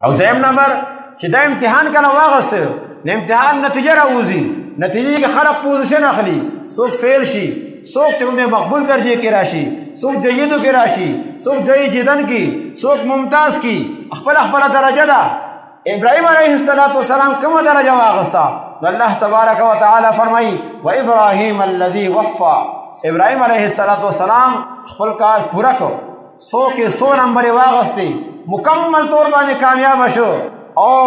او دویم نمبر چې دا امتحان کله واغسته، د امتحان نتیجه راوځي، نتیجې کې خلک پوزیشن اخلي، څوک فیل شي، څوک چې کوم دی مقبول درجې کې راشي، څوک جیدو کې راشي، څوک جید جدن کې، څوک ممتاز کې، خپله خپله درجه ده. ابراهیم علیه السلام کومه درجه واغسته؟ نو الله تبارک وتعالی فرمایي وابراهیم الذي وفا. ابراهیم علیه السلام خپل کار پوره کړ، 100 کې 100 نمبر یې واغستې، مکمل طور باندې کامیاب شو. او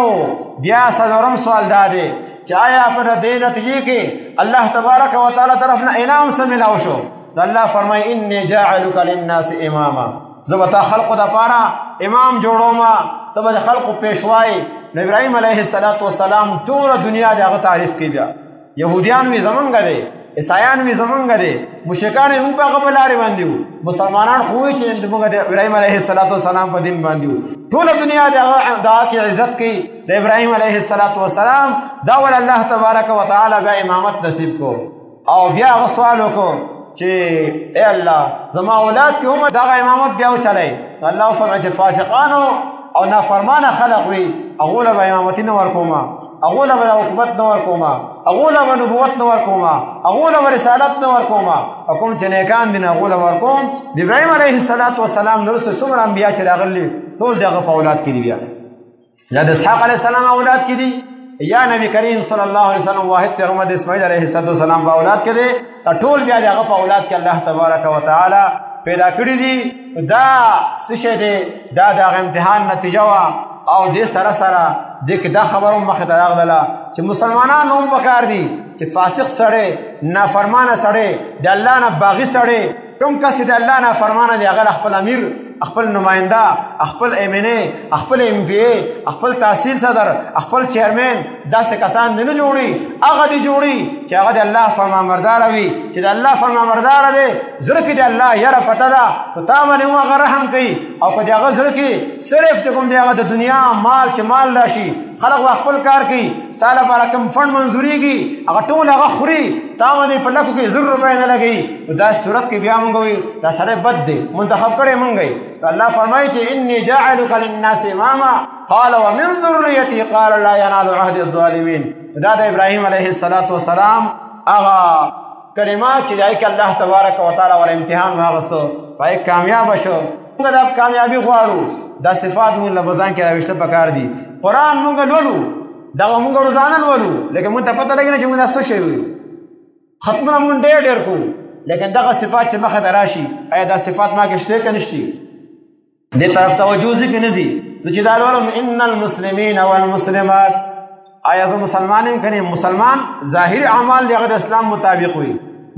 بیا څلورم سوال دا دی چې آیا په دې نتیجې کې الله تبارک وتعالی طرف نه انعام څه میلاو شو؟ نو الله فرمایي انی جاعلک للناس اماما، زه به تا خلقو دپاره امام جوړوم، ته به د خلقو پېشوای. نو ابراهیم علیه السلام ټوله دنیا د هغه تعریف کوي. بیا یهودیان وي زمونږ دی، عیسایان وي زمونږ دی، مشرکان یې موږ په هغه په لارې باندې وو، مسلمانان خو وایي چې موږ د ابراهیم علیه السلام په دین باندې وو. ټوله دنیا د هغه دعا کې عزت کوي د ابراهیم علیه السلام. دا ول الله تبارک وتعالی بیا امامت نصیب کو. او بیا هغه سوال وکړو چې ای الله زما اولاد کې هم دغه امامت بیا وچلی. الله فرمایي چې فاسقانو او نافرمانه خلق وي هغو له به امامتي نه ورکومه، هغو له به حکومت نه ورکومه، هغو له به نبوت نه ورکومه، هغو له به رسالت نه ورکومه، او کوم چې نیکان دي نه هغو له ورکوم. د ابراهیم علیه السلام نه وروسته څومره انبیا چې راغلي ټول د هغه په اولاد کې دي. بیا یا د اسحاق علیه السلام اولاد کې دي، یا نبی کریم صلی الله علیه وسلم واحد پیغمبر د اسماعیل علیه السلام په اولاد کې دی. دا ټول بیا د هغه په اولاد کې الله تبارک وتعالی پیدا کړي دي. دا څه شی دی؟ دا د هغه امتحان نتیجه وه. او دې سره سره دې کې دا خبره هم مخې ته راغله چې مسلمانان هم پکار دي چې فاسق سړی، نافرمانه سړی، د الله نه باغي سړی، کوم کس چې د الله نافرمانه دی هغه خپل امیر، خپل نماینده، خپل ایم این ای، خپل ایم پي ای، خپل تحصیل صدر، خپل چیرمین، داسې کسان دې نه جوړي، هغه دې جوړي چې هغه د الله فرمانبرداره وي. چې د الله فرمانبرداره دی، زړه کې د الله یره پته ده، نو تا باندې هم هغه رحم کوي. او که د هغه زړه کې صرف چې کوم دی هغه د دنیا مال چې مال راشي، خلق به خپل کار کوي، ستا لپاره کوم فنډ منظورېږي هغه ټول هغه خوري، تا باندې په لکو کې 1000 روپۍ نه لګوي. نو دا صورت کې بیا مونږ وایو دا سړی بد دی، منتخب کړی مونږ یې. الله فرمایي چې انی جاعلک للناس اماما قال ومن ذریتي قال لا ینال عهد الظالمین. دا د ابراهیم علیه السلام هغه کلمات چې دای کې الله تبارک وتعالی ول امتحان واغستو، پای کامیاب شو. موږ دا کامیابي غواړو، دا صفات موږ له ځان کې راویشته پکار دي. قرآن موږ لولو، دغه موږ روزانه لولو، لیکن موږ ته پته لګي نه چې موږ څه شی ویو. ختمونه موږ ډېر ډېر کوو، لیکن دغه صفات چې مخه ته راشي، آیا دا صفات ما کې شته که نشتي؟ دې طرف توجه ځي که نه ځي؟ نو چې دا لولم ان المسلمین والمسلمات، آیا زه مسلمان یم که نه؟ مسلمان ظاهري اعمال د هغه د اسلام مطابق وي.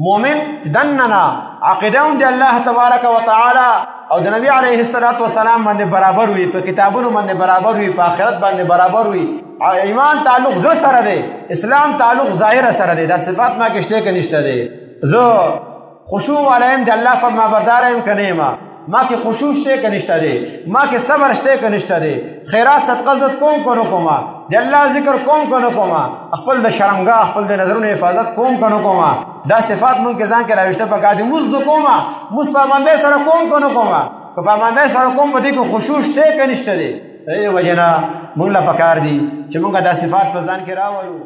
مؤمن دننه عقیده هم د الله تبارک وتعالی او د نبی علیه السلام باندې برابر وي، په کتابونو باندې برابر وي، په آخرت باندې برابر وي. ایمان تعلق زړه سره دی، اسلام تعلق ظاهر سره دی. دا صفات ما کې شته که نشته دی؟ زه خشوع والا یم، د الله فرمانبردار یم که نه یم؟ ما کې خشوع شته که نشته دی؟ ما کې صبر شته که نشته دی؟ خیرات صدقه زد کوم که نه کوم؟ د الله ذکر کوم که نه کوم؟ خپل د شرمګاه، خپل د نظرونو حفاظت کوم که نه کوم؟ دا صفات مونږ کې ځان کې راویشته پکار دي. مونځ زه کوم، مونځ پابندۍ سره کوم که نه کوم؟ که پابندۍ سره کوم، په دې کې خشوع شته که نشته دی؟ دې وجې نه مونږ له پکار دي چې مونږ دا صفات په ځان کې راولو.